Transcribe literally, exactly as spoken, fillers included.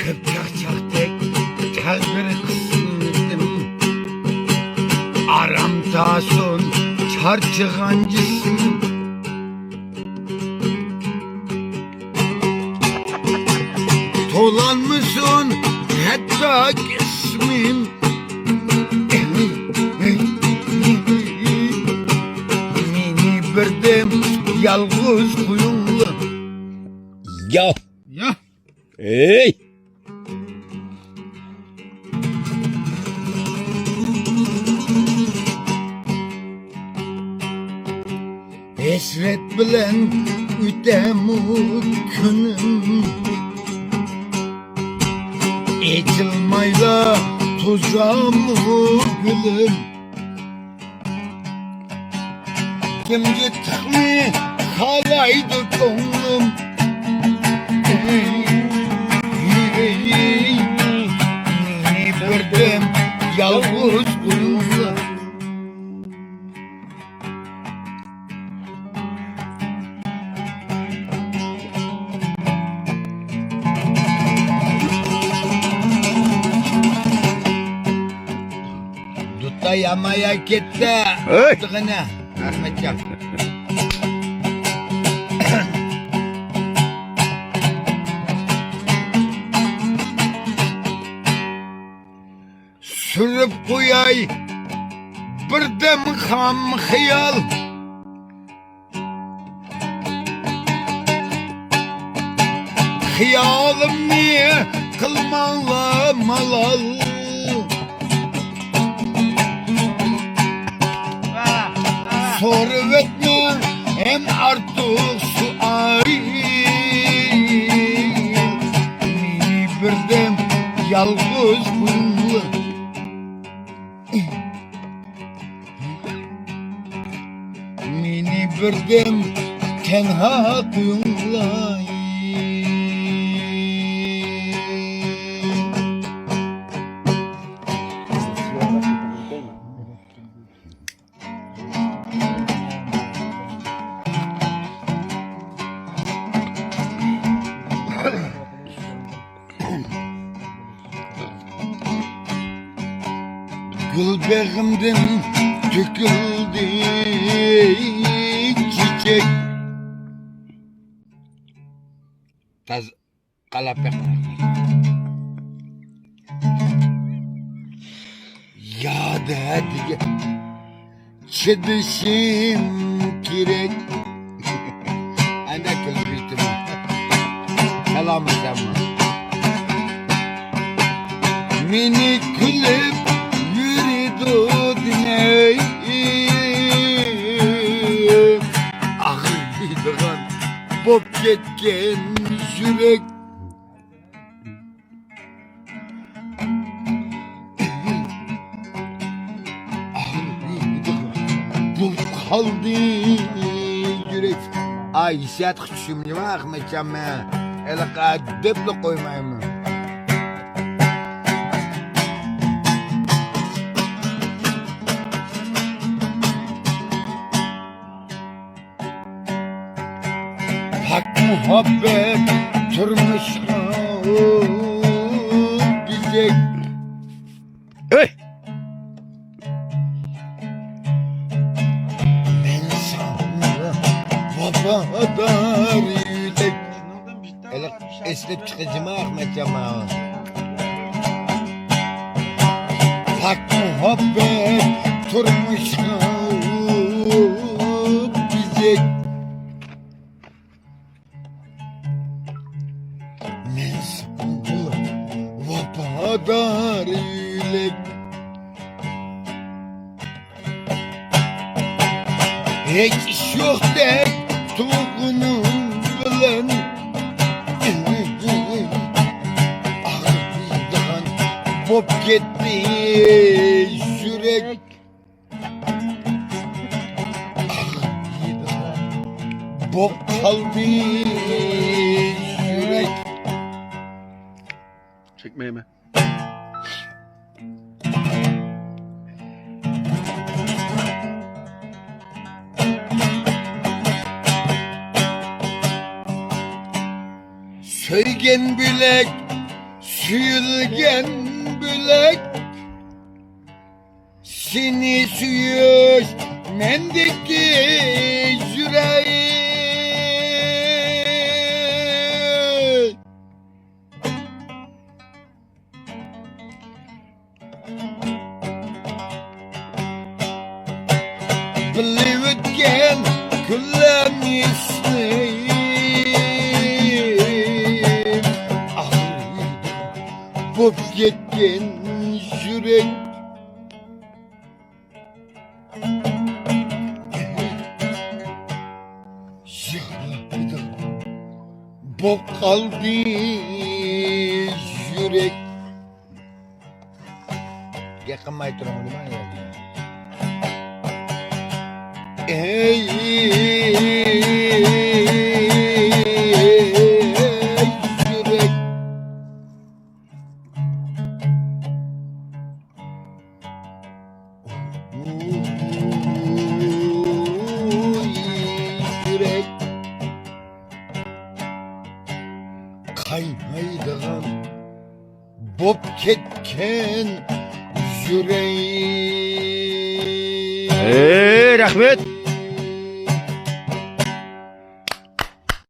كۆپ چاقچاقتەك تەقدىر قىسمىتىم، ئارام تاپسۇن چارچىغان جىسمىم. تولانمىسۇن ھەتتا ئىسمىم. مېنى بىردەم يالغۇز قويۇڭلار. يا. يا. ئەي! ھەسرەت بىلەن ئۆتەمۇ كۈنۈم، ئېچىلمايلا توزامۇ گۈلۈم. كىمگە تېخىمۇ خالايدۇ كۆڭلۈم؟ مېنى بىردەم يالغۇز قويۇڭلار. دۇتاي ئامايا كەتتى. ھەي! دېگىنە، ئەخمەتجان. سۈرۈپ قوياي بىردەم خام خىيال. خىيالىمنى قىلماڭلار مالال. سورىۋەتمەڭ ھەم ئارتۇق سوئال. مېنى بىردەم يالغۇز قويۇڭلار. مېنى بىردەم تەنھا قويۇڭلار. گۈل بېغىمدىن تۆكۈلدى چېچەك. تاز-، قالاپ بېقىڭ. يا دەدىگە چىدىشىم كېرەك. ئەندە كۈلۈپ يۈتىمەن. سالامەت ئەمما. مېنى كۈلۈپ يۈرىدۇ دېمەي. ئاغرىيدىغان بوپ كەتكەن يۈرەك. بولۇپ قالدى يۈرەك. ئاي، ھېسسىياتقا چۈشۈمدىمۇ ئەخمەتجان مەن؟ ھېلىقى دەپلا قويمايمەن. پاك مۇھەببەت تۇرمۇشقا بېزەك. ئەي! مەن ساڭا ۋاپادار يۈرەك. ھېلى ئېسىلىپ چىقىشىما ئەخمەتجان ماڭا. پاك مۇھەببەت تۇرمۇشقا بېزەك. مەن ساڭا ۋاپادار يۈرەك. ھېچ ئىش يوقتەك تۇغقىنىڭ بىلەن. ئاغرىيدىغان بوپ كەتتى يۈرەك. ئاغرىيدىغان بوپ قالدى يۈرەك. چەكمەيمەن. سۆيگەن بۆلەك، سۆيۈلگەن بۆلەك، سېنى سۆيۈش مەندىكى يۈرەك. بىللە ئۆتكەن كۈنلەرنى ئېسلەپ، ئاغرىيدۇ بوپ كەتكەن يۈرەك. يىغلايدىغان بوپ قالدى يۈرەك. گەپ قىلماي تۇرۇڭ، نېمە يەردە؟ ئەي، يۈرەك. يۈرەك قاينايدىغان بوپ كەتكەن يۈرەك. ئەي، رەھمەت.